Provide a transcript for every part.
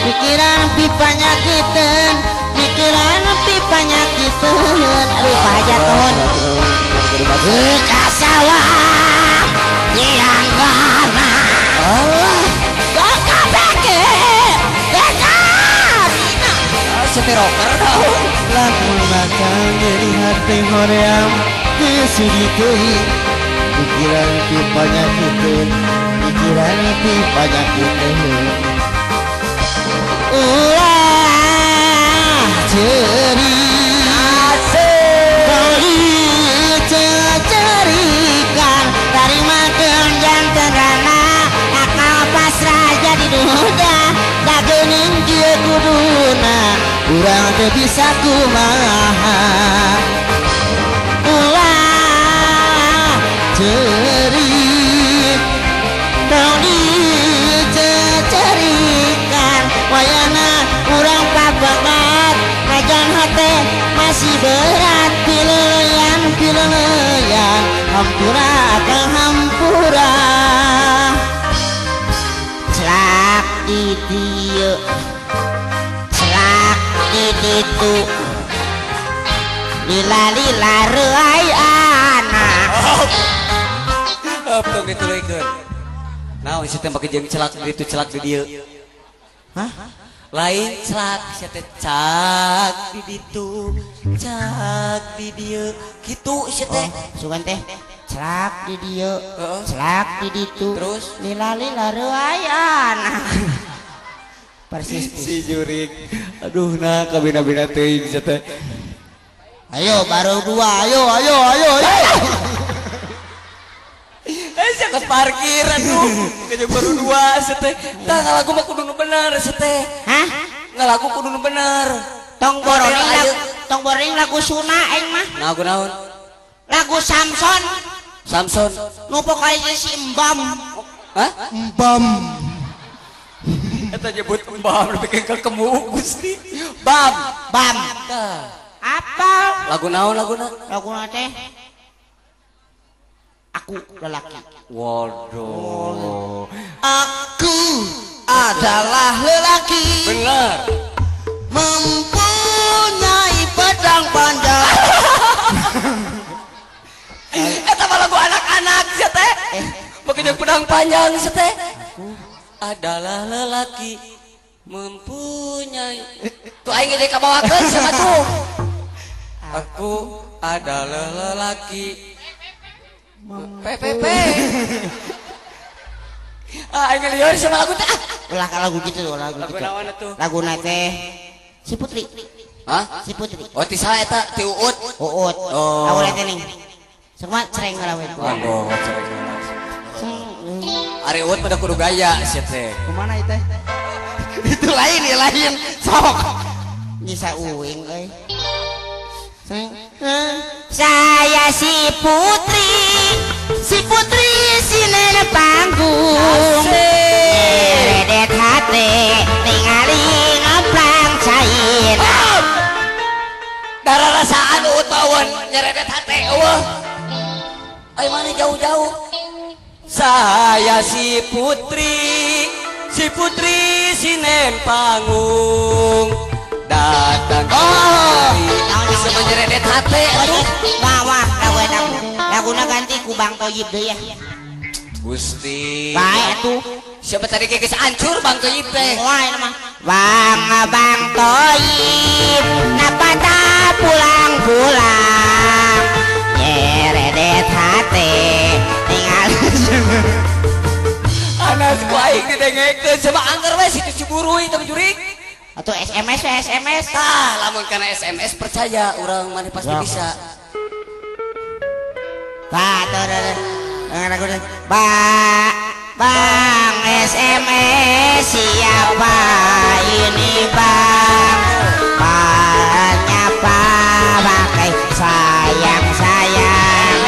Pikiran pipanyakiteun, pikiran pipanyakiteun. Aduh Pak Hajat nuhun. Ka sawah yang warna. Seteroker tau. Lamun bakal nyeri hati hoream teu sudi teuing. Pikiran pipanyakiteun, pikiran pipanyakiteun. Ulah ceurik asik cecerikan tarimakeun janten rana akal pasrah jadi duda dageuning kieu kuduna urang teu bisa kumaha. Ulah ceurik tong dicecerikan wayana urang pabangat najan hate masih berat pileleyan pileleyan hampura akang hampura. Celak di dieu celak di ditu lila-lila reuai anak. Hop tong dituluykeun. Naon si teh make jeung celak di ditu celak di dieu? Hah? Lain celak sia teh cak di ditu cak di dieu kitu sia teh. Sugan teh celak di dieu celak di ditu terus lila-lila reuai anak. Persis si jurik. Aduh nah kabina-bina teuing sia teh. Ayo baru dua, ayo ayo ayo ayo. Sia ke parkir aduh kejeng baru dua sia teh. Tah ngalagu mah kudu nu bener sia teh. Hah? Ngalagu kudu nu bener. Tong boroning lagu, tong boroning lagu Suna aing mah. Lagu naon? Lagu Samson. Samson. Nu pokoknya si Embam. Hah? Embam. Eta nyebut embam nepi ka kemu Gusti. Bam, bam. Apa? Lagu naon laguna? Laguna teh aku lelaki. Waduh. Aku adalah lelaki. Benar. Mempunyai pedang panjang. Eta mah lagu anak-anak sia teh. Make jeung pedang panjang sia teh. Adalah lelaki mempunyai. Tuh aing ge kabawakeun sama tuh. Aku adalah lelaki. PPP. Ah, aing lieur sama lagu teh. Ulah ka lagu kitu, lagu kitu. Lagu naon atuh? Laguna teh Si Putri. Hah? Si Putri. Oh, ti saha eta? Ti Uut. Uut. Oh. Laguna teh ning. Semua cereng ngalawe. Waduh, cereng. Ari Uut pada kudu gaya sia teh. Kumaha ieu teh? Itu lain ya lain. Sok. Bisa uing euy. Saya si Putri, si Putri si nenek panggung. Nyeredet hate ningali ngeplang cair. Darah rasaan Uut bawon nyeredet hate eueuh. Ayo mana jauh-jauh. Saya si Putri, si Putri si nen panggung. Datang kemari. Bisa menyeredet hate atuh. Wah wah laguna ganti ku Bang Toyib deui ya. Gusti. Bae atuh. Siapa tadi geus hancur Bang Toyib teh. Wah ini mah. Bang Bang Toyib napa tak pulang-pulang. Nyeredet hate tinggal. Anas ku aing didengekeun sama angger we situ ciburuy teh jurik. Atau SMS SMS. Tah, lamun kana SMS percaya urang maneh pasti bisa. Tah, tuh, tuh, ba, bang SMS siapa ini bang? Banyapa pakai sayang sayang.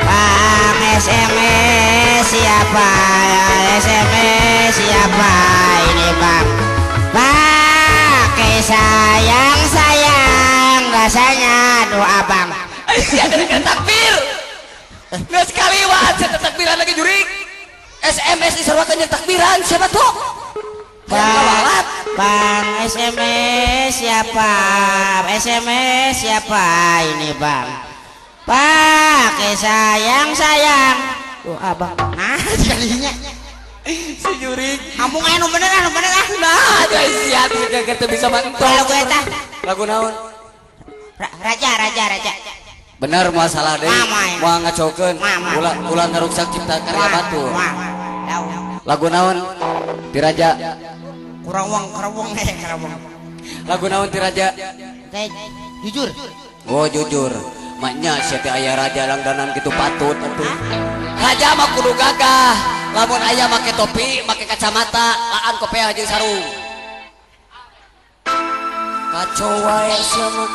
Bang SMS siapa? SMS siapa ini bang? Pakai sayang sayang rasanya aduh abang. Sia dari takbir. Nggak sekali wah, saya takbiran lagi jurik. SMS diseruakan yang takbiran siapa tuh? Bang, Bang SMS siapa? SMS siapa ini bang? Pakai sayang sayang. Tuh abang. Nah jadinya. Si jurik. Kamu anu bener ah. Nah, sia teu bisa mantok. Lagu eta. Lagu naon? Raja raja raja. Bener moal salah deui. Moal ngacokeun. Ulah ngaruksak cipta karya batur. Lagu naon? Ti Raja. Kurawang kerawang kerawang. Lagu naon ti Raja? Teh jujur. Oh jujur. Maknya sia teh aya raja langganan kitu patut atuh. Raja mah kudu gagah. Lamun aya make topi, make kacamata, laan kopeah jeung sarung. Kacau wae sia mah.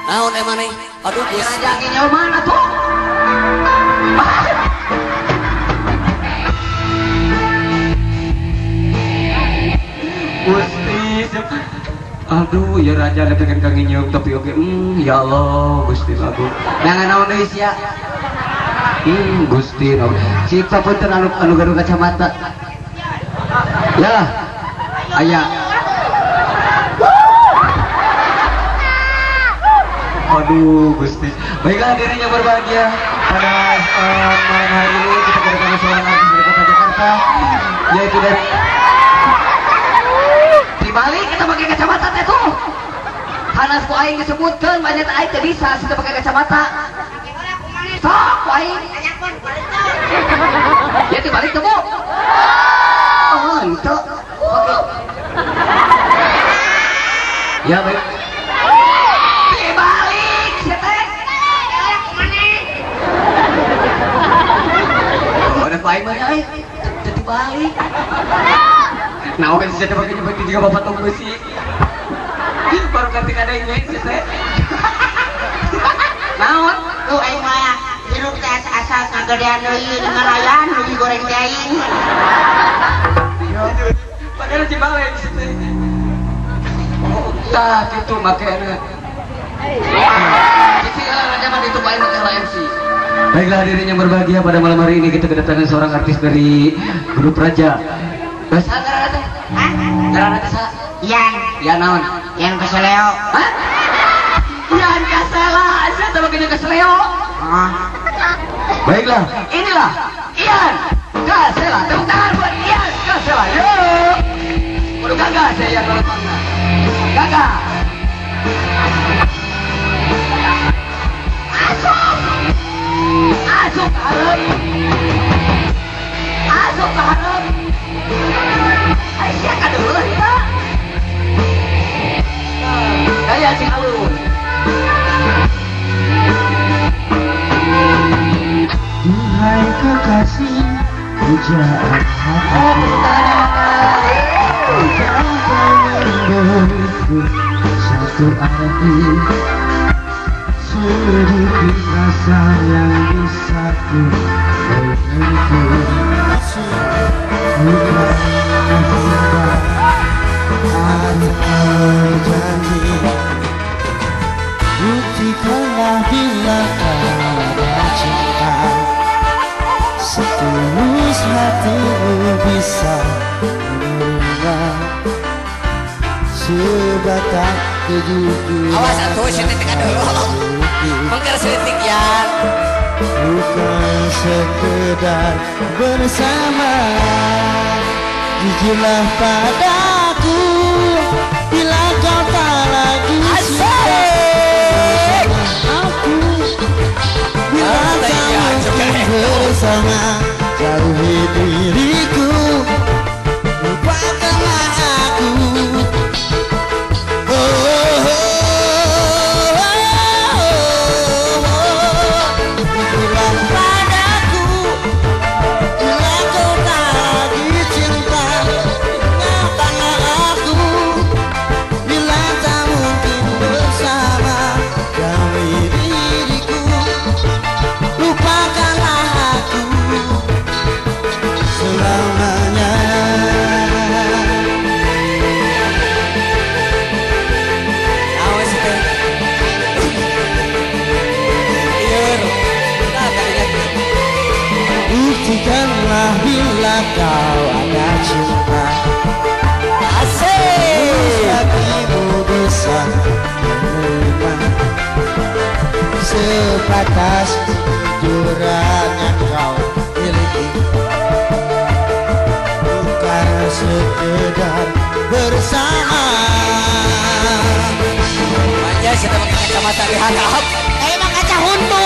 Naon emang nih? Aduh, Gus. Raja nyawa mana tuh? Gusti, aduh ya raja lebih kan kang nyium tapi oke, ya Allah, Gusti lagu. Nangan naon deui sia? Gusti naon. Cipta punten anu anu gaduh kacamata. Ya. Aya. Aduh Gusti. Baiklah hadirin yang berbahagia, pada malam hari ini kita kedatangan seorang artis dari kota Jakarta, yaitu dari dibalik kita pakai kacamata teh tuh. Hanas ku aing disebutkeun banyak aing teu bisa sudah pakai kacamata. Sok ku aing. Ya dibalik teh Bu. Oh, henteu. Oke. Ya baik. Dibalik sia teh. Ada ku aing mah aing teu dibalik. Nah, oke sih pakai nyebut juga bapak tong besi. Baru ganti kadang sih teh. Naon? Tuh aing mah hirup teh asa ngagedean deui ngalayan leuwih goreng teh aing. Padahal dibalik sih teh. Oh, tah kitu makena. Cici lah zaman itu aing make MC. Baiklah hadirin yang berbahagia, pada malam hari ini kita kedatangan seorang artis dari grup Raja. Bahasa ngaranna teh? Hah? Ngaranna teh saha? Ian. Ian naon? Ian Kaseleo. Hah? Ian Kasela, sia teh make Kaseleo. Heeh. Baiklah, inilah Ian Kasela. Tepuk tangan buat Ian Kasela. Yo. Kudu gagah saya Ian kalau gagah. Asup. Asup ka hareup. Asup ka hareup. Aisyah kadeuleuh eta. Gaya sing alus. Duhai kekasih, pujaan hatiku, kau memberiku satu arti, sedikit rasa yang bisa ku mengerti. Bukan cinta atau janji, buktikanlah bila ada cinta. Setulus hatimu bisa menerima sebatang kejujuran. Awas atuh si teh kadeuleuh. Mengker seutik Yan. Bukan sekedar bersama, jujurlah padaku bila kau tak lagi cinta aku. Bila tak mungkin bersama, jauhi diriku, lupakanlah aku. Oh, oh, oh, oh, oh. Jujurlah padaku bila kau tak lagi cinta, lupakanlah aku. Bila tak mungkin bersama, jauhi diriku, lupakanlah aku. Sebatas kejujuran yang kau miliki, bukan sekedar bersama. Manja saya pakai kacamata di hadap. Emang kaca huntu.